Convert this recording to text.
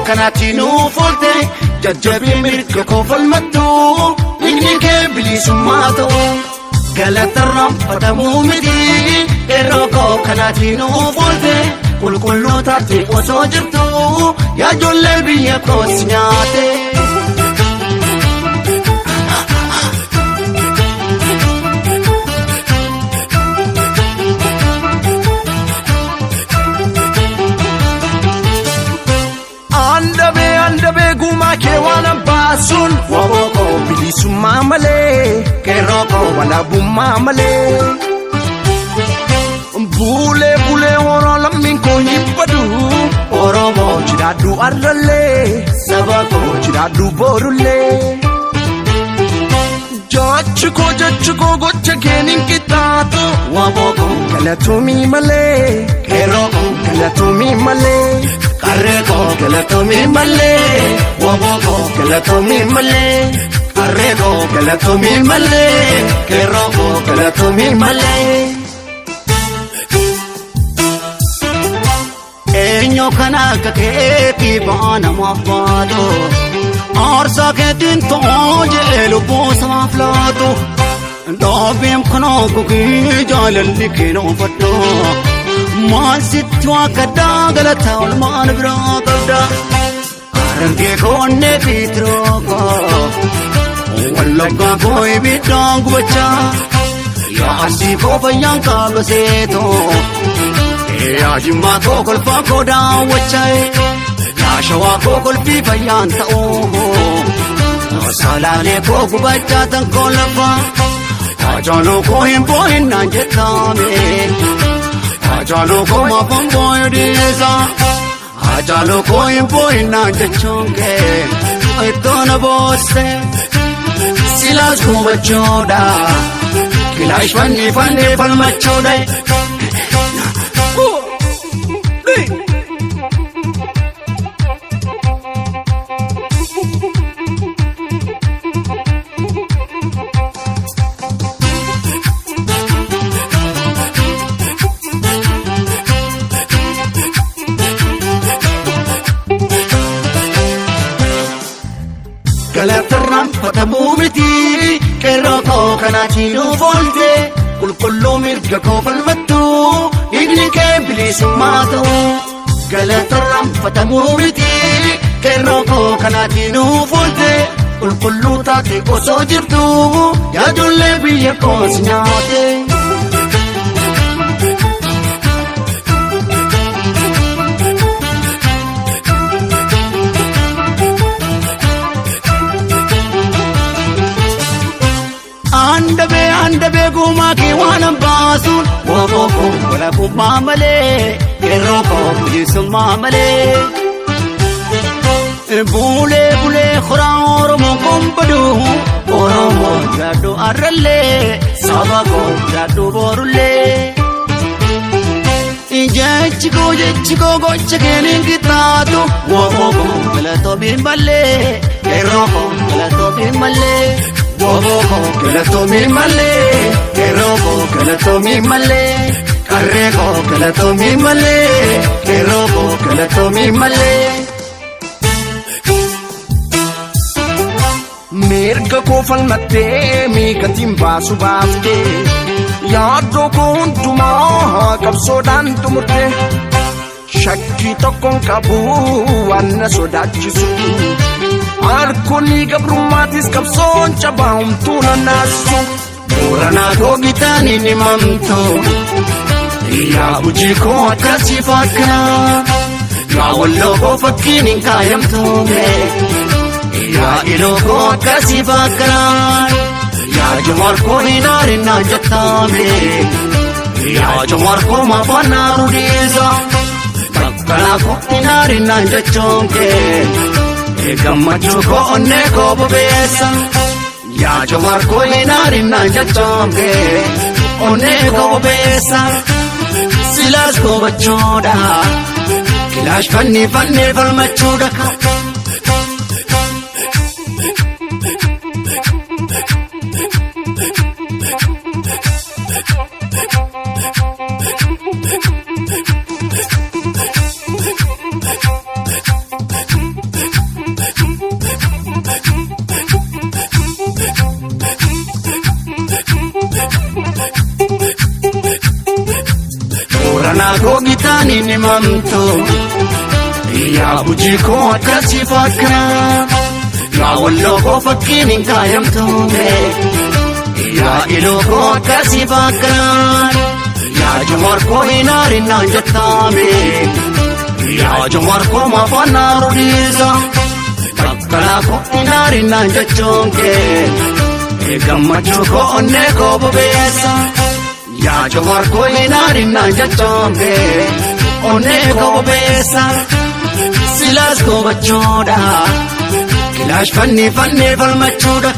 kanaatti nuuf oolte jajjabee mirga koo falmattu dhiigni kee bilisummaa ta'u. Galatarraanfatamuu miti qeerroo koo kanaatti nuuf oolte qulqulluu taate osoo jirtu yaa ijoollee biyya koos nyaate. Andabee andabee gumaa kee waan baasuun waboo koo bilisummaa malee qeerroo koo walaabummaa malee. Bulee bulee horoo lammiin koo hin badu Oromoo jiraadhu arrallee saba koo jiraadhu boorullee. Jechi koo jechi koo gocha keen hin qixxaatu waboo koo galatoomii malee qeerroo koo galatoomii malee. Qarree koo galatoomii malee waboo koo galatoomii malee qarree koo galatoomii malee qeerroo koo galatoomii malee. Eenyu kana akka keetii baanamaaf baatu aarsaa keetiin ta'oo jedhee lubbuu samaaf laatu dhoobeen kunoo gugii jaalalli keenoo fadhu maal sitti waa gaddaa galata olmaan biraa qabda harargee koonnee fiitiroo koo wallaggaa koo ibiddaan gubachaa yaa arsii koo fayyaan kaabaseetoo. Yaa jimmaa koo kolfaa koo daawwachaa yaa shawaa koo kolfii fayyaan ta'uu salaalee koo gubachaa tan koo lafaa taajaaloo koo hin boo'in naan jettaame taajaaloo koo maafan boo'u dhiisa taajaaloo koo hin boo'in naan jechuun kee ittoo na boosse silaas gubachuudha kilaash fanni fanni falmachuudha. Galatarraanfatamuu miti qeerroo koo kanaatti nuuf oolte qulqulluu mirga koo falmattu dhiigni kee bilisummaa ta'u. Galatarraanfatamuu miti qeerroo koo kanaatti nuuf oolte qulqulluu taate osoo jirtu yaa ijoollee biyya koos nyaate. Andabee andabee gumaa kee waan baasuun waboo koo walaabummaa malee qeerroo koo bilisummaa malee. Bulee bulee horaa Oromoo kun badu Oromoo jiraadhu arrallee saba koo jiraadhu boorullee. Jechi koo jechi koo gocha keen hin qixxaatu waboo koo galatoomii malee qeerroo koo galatoomii malee. Waboo koo galatoomii malee qeerroo koo galatoomii malee qarree koo galatoomii malee qeerroo koo galatoomii malee. Mirga koo falmattee miikatiin baasu baaftee yaaddoo koo hundumaa qabsoodhaan xumurte shakkii tokkoon qabu waan na sodaachisu harkoonni gabrummaatis qabsoon cabaa homtuu na naasisu. Booranaa koo gitaan hin himamtu yaa hojii koo akkasii fakkaa yaa walloo koo fakkiin hin kaayamtu yaa iloo koo akkasii fakkaa yaa jawaar koo hin aarinaa jettaame yaa jawaar koo maafanaa rudiisa bakkalaa koo hin aarinaa jechuun kee gammachuu koo onnee koo bobeessa. Yaa jawaar koo hin aarinaa jechuun kee onnee koo bobeessa silaas gubachuudha kilaash fanni fanni falmachuudha. Seenaan hin himamtu. Yaa Gujii koo akkasii fakkaa. Yaa Walloo koo fakkiin hin kaayamtu. Yaa Iluu koo akkasii fakkaa. Yaa Jawaar koo hin aarinaan jettaame. Yaa Jawaar koo maafaan rudiisa. Takkalaa koo hin aarinaan jechuun kee. Gammachuu koo onnee koo bobeessa. Yaa Jawaar koo hin aarinaan jechuun kee. Onnee koo bobeessa. Silaas gobachuudha. Kilaash fannee fannee falmachuudha.